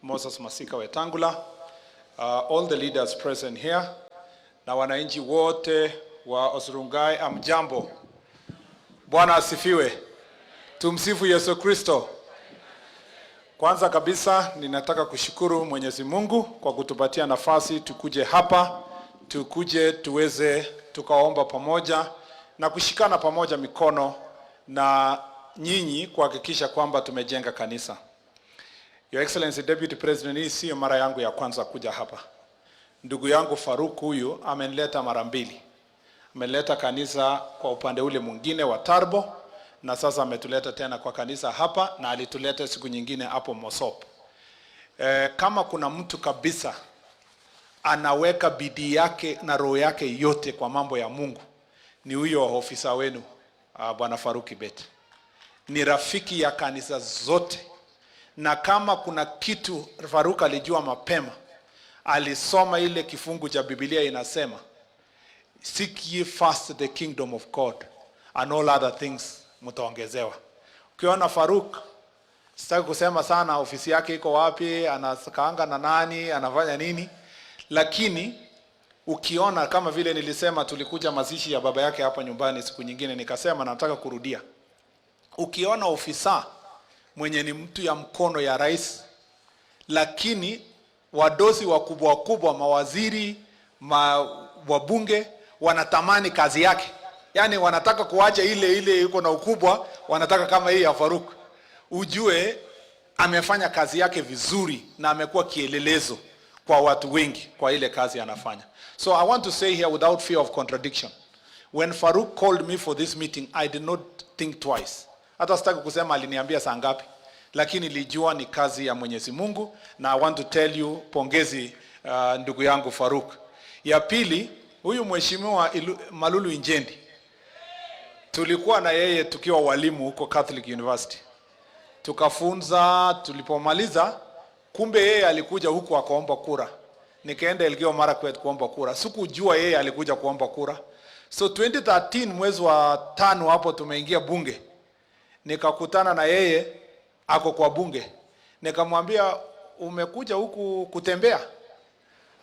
Moses Masika Wetangula, all the leaders present here, na wananchi wote wa Osurungai, hamjambo. Bwana asifiwe. Tumsifu Yesu Kristo. Kwanza kabisa ninataka kushukuru Mwenyezi Mungu kwa kutupatia nafasi tukuje hapa, tukuje tuweze tukaomba pamoja na kushikana pamoja mikono na nyinyi kuhakikisha kwamba tumejenga kanisa. Your Excellency Deputy President, hii siyo mara yangu ya kwanza kuja hapa. Ndugu yangu Faruk huyu amenileta mara mbili. Ameleta kanisa kwa upande ule mwingine wa Turbo na sasa ametuleta tena kwa kanisa hapa na alituleta siku nyingine hapo Mosop. Kama kuna mtu kabisa anaweka bidii yake na roho yake yote kwa mambo ya Mungu ni huyo ofisa wenu, Bwana Faruk Kibet. Ni rafiki ya kanisa zote, na kama kuna kitu Faruk alijua mapema, alisoma ile kifungu cha Biblia inasema, "Seek ye first the kingdom of God and all other things mtaongezewa." Ukiona Faruk, sitaki kusema sana ofisi yake iko wapi, anakaanga na nani, anafanya nini, lakini ukiona kama vile nilisema, tulikuja mazishi ya baba yake hapa nyumbani siku nyingine, nikasema nataka kurudia. Ukiona ofisa mwenye ni mtu ya mkono ya rais, lakini wadosi wakubwa wakubwa, mawaziri, wabunge wanatamani kazi yake, yaani wanataka kuacha ile ile iko na ukubwa, wanataka kama hii ya Faruk, ujue amefanya kazi yake vizuri na amekuwa kielelezo kwa watu wengi kwa ile kazi anafanya. So I want to say here without fear of contradiction. When Faruk called me for this meeting, I did not think twice. Hata sitaki kusema aliniambia saa ngapi, lakini nilijua ni kazi ya Mwenyezi Mungu, na I want to tell you pongezi, ndugu yangu Faruk. Ya pili, huyu mheshimiwa Malulu Injendi tulikuwa na yeye tukiwa walimu huko Catholic University, tukafunza. Tulipomaliza, kumbe yeye alikuja huku akaomba kura, nikaenda Elgeyo Marakwet kuomba kura, sikujua yeye alikuja kuomba kura. So 2013 mwezi wa tano hapo tumeingia bunge, nikakutana na yeye ako kwa bunge, nikamwambia, "Umekuja huku kutembea?"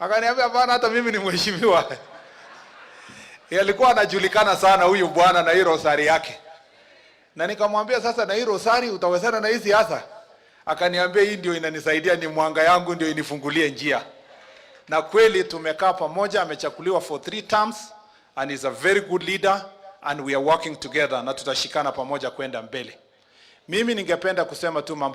Akaniambia, "Hapana, hata mimi ni mheshimiwa." Alikuwa anajulikana sana huyu bwana na hii rosari yake, na nikamwambia, "Sasa na hii rosari utawezana na hii siasa?" Akaniambia, "Hii ndio inanisaidia, ni mwanga yangu, ndio inifungulie njia." Na kweli tumekaa pamoja, amechaguliwa for three terms and is a very good leader and we are working together na tutashikana pamoja kwenda mbele. Mimi ningependa kusema tu mambo